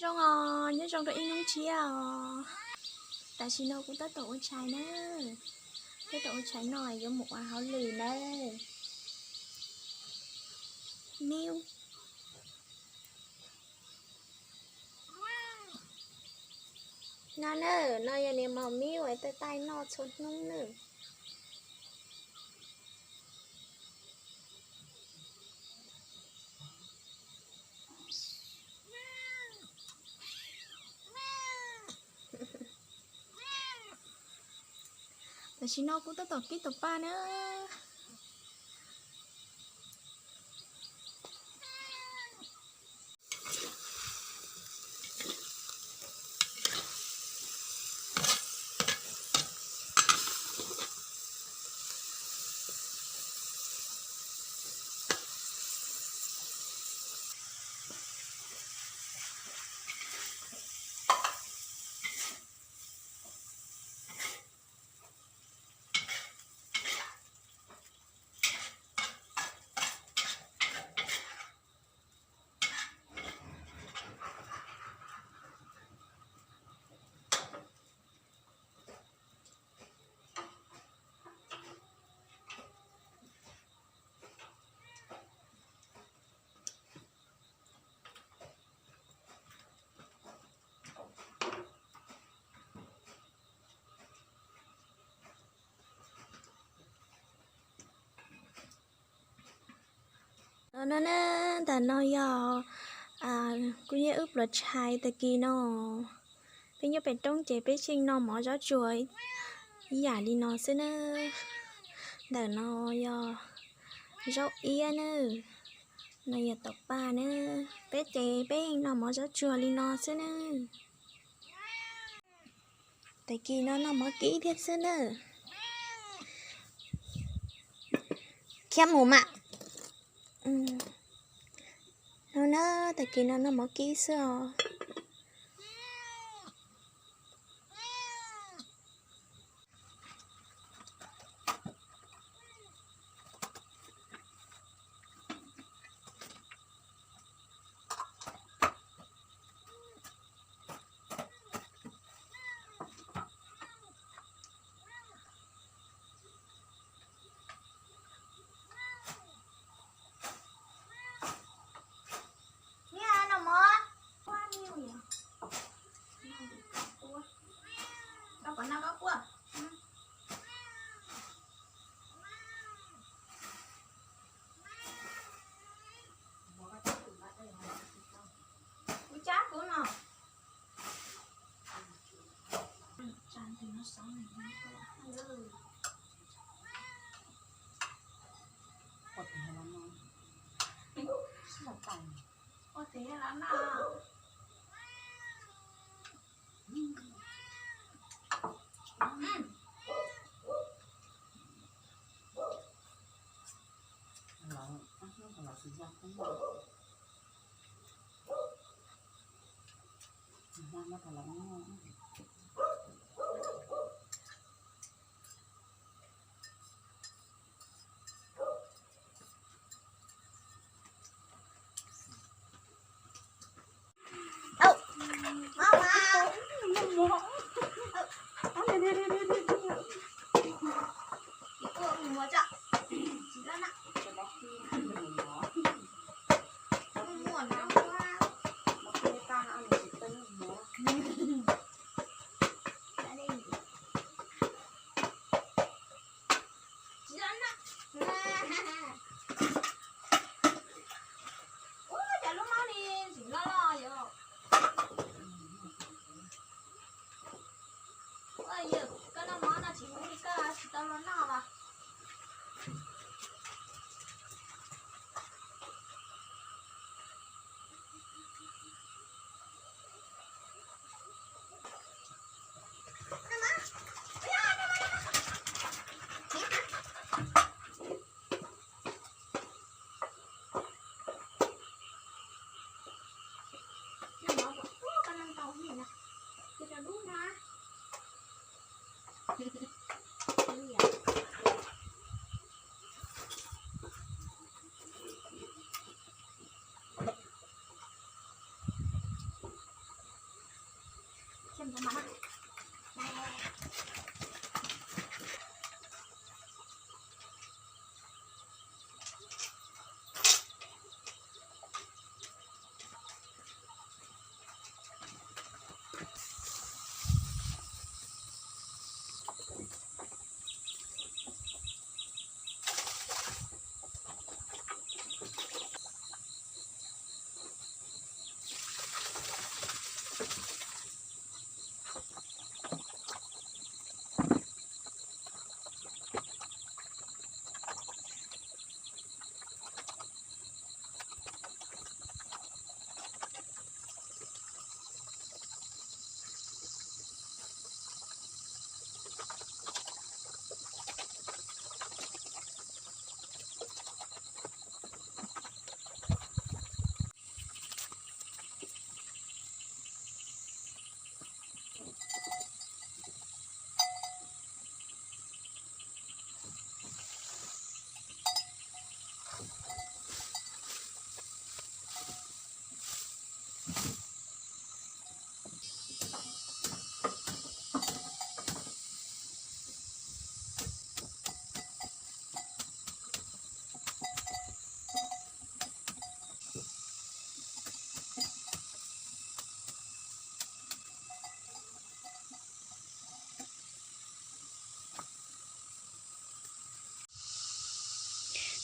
Zoo os, nyob zoo rau ib hnub tshiab os. Tam sim no kuv tab tom ua tshais na. Tab tom ua tshais no yuav mus ua hauj lwm na. Miv. No na, no yog niag maum miv uas taij taij noj txhua hnub na. Tam sim no kuv tab tom kib tus paj na. No na, ntawm no yog kuv yog wb pluas tshais tag kis no. Peb nyob pem roob ces peb yeej noj mov zaub tsuag ib yam li no xwb na. Ntawm no yog zaub iab na, no yog taum paj na. Peb ces peb yeej noj mov zaub tsuag li no xwb na. Tag kis no noj mov kib thiab xwb na. Khiab mus mam. No na, tag kis no noj mov kib xwb os. Kuv cab kuv no. Ua cas lub mob li ntxim no los yog. Koj noj mov no tsis hu li koj tsis tau los noj los.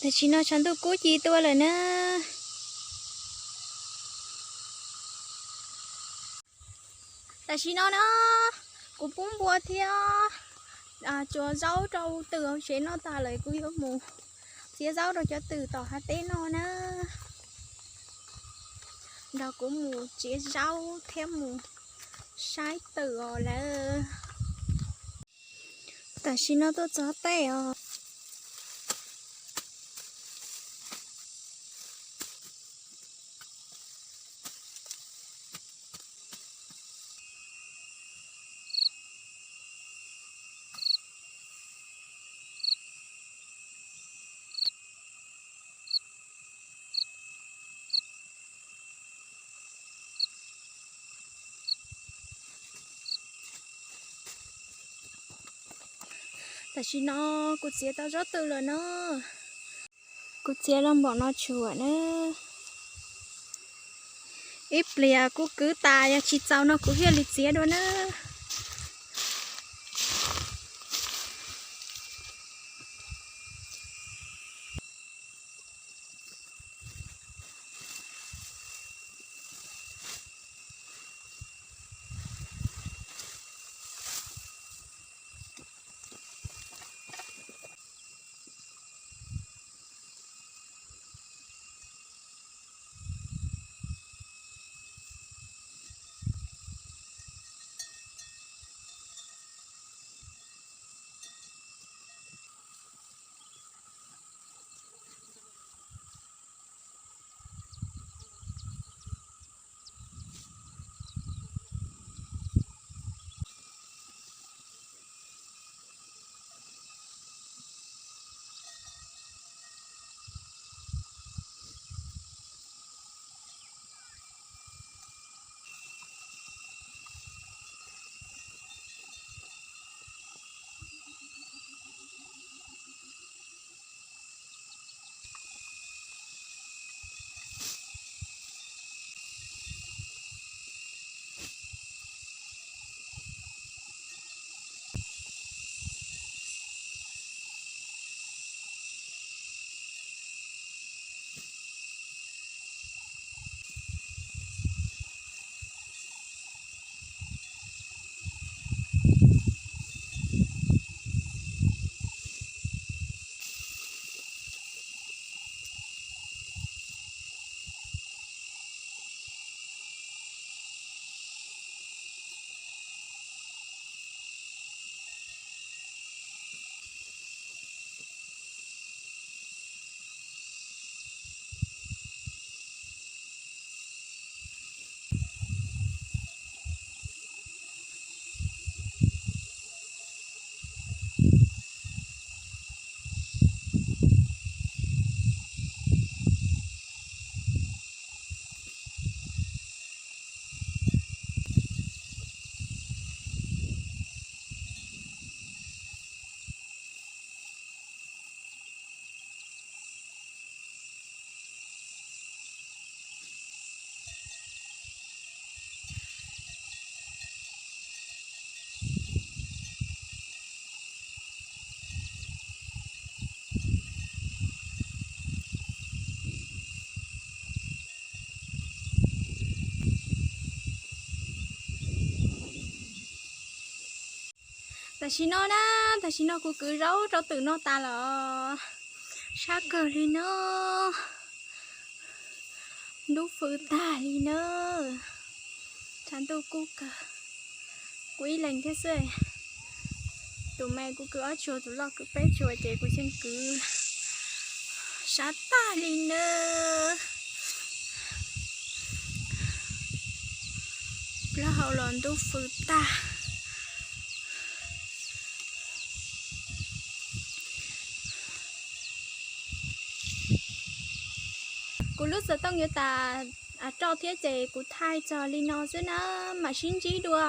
Tam sim no tshav ntuj kub ci tua lawm na. Tam sim no na, kuv pub npua thiab cov zaub rau twm hauv tsev noj tas lawm, kuv yuav mus txiav zaub rau cov twm tom hav teb noj na. Nrog kuv mus txiav zaub thiab mus saib twm os lawm. Tam sim no tuaj txog tej os. Tam sim no kuv txiav tau zaub twm lawm na. Kuv txiav los npaum no tshuam na. Ib pliag kuv kwv tas yog tsis txaus no kuv thiaj li txiav dua na. Tam sim no na, tam sim no kuv kwv zaub rau twm no tas los sab kawg li no. Ntub fws tag li na. Tshav ntuj kub kawg. Kuv ib leeg thiab xwb. Tus me kuv kwv ob tsuag, tus loj kwv peb tsuag ces kuv yeej kwv sab tag li na. Plaub hau los ntub fws tag. Kuv lub xov tooj yuav tas roj thiab ces kuv thaij txog li no xwb na, mam sib ntsib dua.